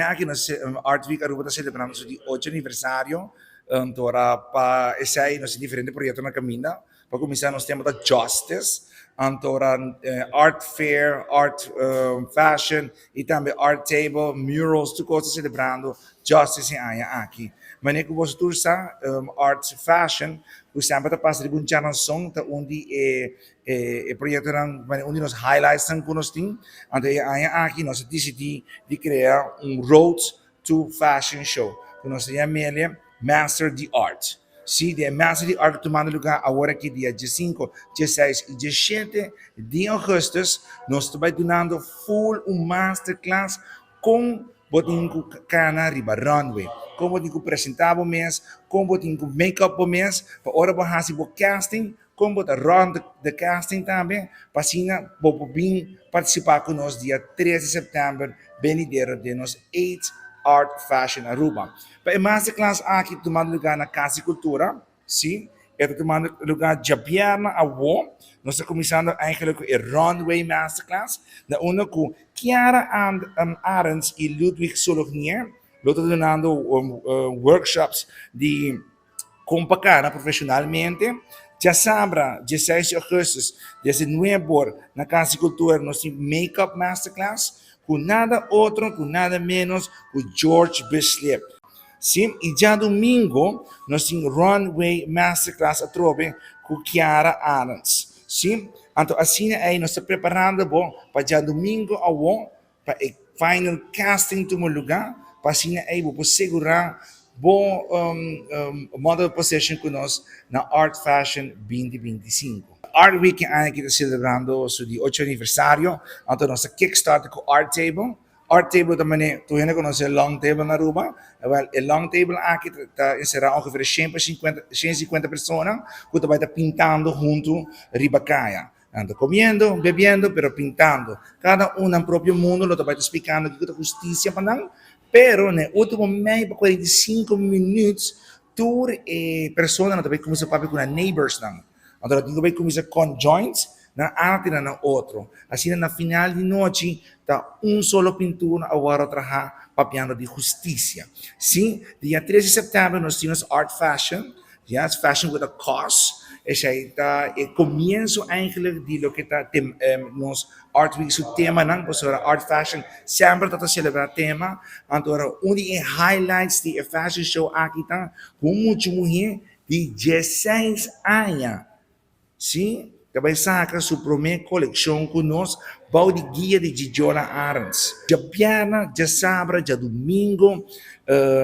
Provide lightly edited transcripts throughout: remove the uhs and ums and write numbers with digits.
aña aki nos Art Week Aruba ta selebrando su di ocho aniversario. Anto ora pa esei nos tin diferente proyecto na caminda. Pa cuminsa nos tema ta Justice. Anto ora Art Fair, Art Fashion y tambe Art Table, Murals, tur cos ta celebrando Justice e aña aki. Manera cu boso tur sa, Art Fashion cu semper ta pasa riba un djaranson ta un di e e proyectonan, un di nos highlightsnan cu nos tin. Anto e aña aki nos a dicidi di crea un Road to Fashion Show cu nos ta yam'e Master di Art. Si, di e Master di Art cu tumando lugar awor aki dia diesinco, dieseis y diesshete di augustus, nos ta bay dunando full un masterclass con bo tin cu cana riba runway, con bo tin cu presenta bo mes, con bo tin cu make up bo mes pa ora bo haci bo casting. Kon bo ta rond de casting tambe pa asina bo por bin participa cu nos dia tres di september benidero den nos Eighth Art Fashion Aruba. Pa e masterclass aki ta tumando lugar na Cas di Cultura, si, e ta tumando lugar djabièrnè awo. Nos ta cuminsando eigenlijk cu e Runway Masterclass na unda cu Kiara Arends y Ludwig Solognier lo ta dunando workshops di Kon pa kana profeshonalmente. Djasabra, dieseis di augustus, desde nuebe or na Kas di Kultura nos tin Make-up Masterclass ku nada otro, ku nada menos ku George Bislip. Sí, i djadumingo nos tin Runway Masterclass atrobe ku Kiara Arends. Sí, anto asina ei nos ta preparando bo pa djadumingo awo Pa e final casting tuma luga, pa asina ei bo por segura bo model position cu nos na Art Fashion 2025. Art Week e aña aki ta celebrando su di ocho aniversario, anto nos ta kickstart cu Art Table. Art Table ta mane tur hende conoce Long Table na Aruba, wel e Long Table aki ta encera ongeveer 150 persona cu ta bay ta pintando hunto riba caya. Nan ta comiendo, bebiendo, pero pintando. Cada un nan propio mundo lo ta bai ta splicando kico ta husticia pa nan, pero na e ultimo mei pa 45 minuut tur e personanan ta bai cuminsa papia cu nan neighborsnan. Anto nan tin cu bai cuminsa conjoint nan arte na nan otro. Asina na final di nochi ta un solo pintura a worde traha papiando di husticia. Si, dia 3 di september nos tin nos Art Fashion. Yes, Fashion with a Cause, esei ta e comienso eigenlijk di loke ta nos Art Week su temanan, pasobra Art Fashion semper ta ta celebra tema, anto ora un di e highlights di e fashion show aki ta cu un mucha muher di dieseis aña Sí, ta bai saka su promé kolekshon ku nos bou di guia di Gigiola Arends. Djabièrnè, djasabra, djadumingu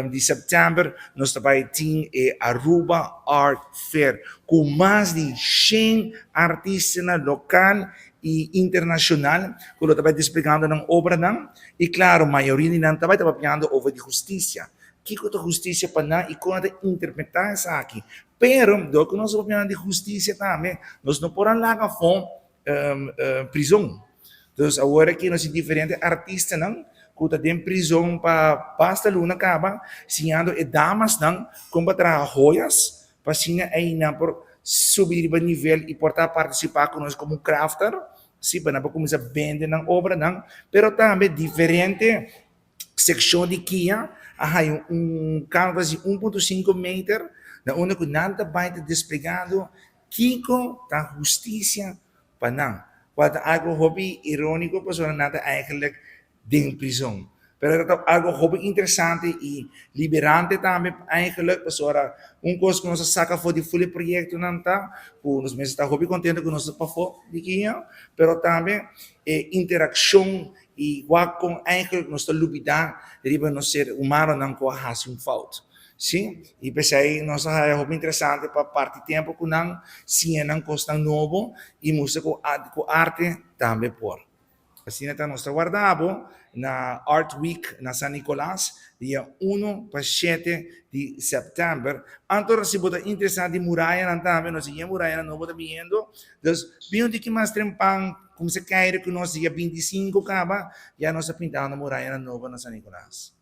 di sèptèmber nos ta bai tin e Aruba Art Fair ku mas di shen artistanan lokal i internashonal ku lo ta bai desplegando nan obranan i klaro mayoria di nan ta bai ta papiando over di hustisia. Kiko ta hustisia pa nan i kon nan ta interpretá esaki? Pero, dor ku nos a papia di hustisia tambe, nos no por a laga afó prizon. Dus awor aki nos tin diferente artistanan ku ta den prizon pa basta luna kaba, siñando e damasnan kon pa traha joyas, pa asina ei nan por subi riba nivel i por ta partisipá ku nos komo crafter, si, pa nan por kuminsá bende nan obranan, pero tambe diferente Sekshon di Kia a haña un canvas di 1.5 meter na unda ku nan ta bai ta desplegando kiko ta hustisia pa nan, kual ta algu hopi iróniko pasobra nan ta eigenlijk den prizon. Pero ta algu hopi interesante i liberante tambe eigenlijk pasobra un kos ku nos a saka for di ful e proyektonan ta ku nos mester ta hopi kontento ku nos ta pafó di Kia, pero tambe e interakshon I wak kon eigenlijk nos ta lubidá riba nos ser humanonan ku a hasi un fout. Sí, i p'esei nos a haya hopi interesante pa parti tempu ku nan, siña nan kosnan nobo i mustra ku ku arte tambe por. Asina ta nos ta warda bo na Art Week na San Nicolas dia uno pa shete di sèptèmber. Anto si bo ta interesá di murayanan tambe, nos tin yen murayanan nobo ta biniendo. Dus bin un tiki mas trempan. Kumsa kairi ku nos dia 25 kaba, ya nos a pintando murayanan nobo na San Nicolas.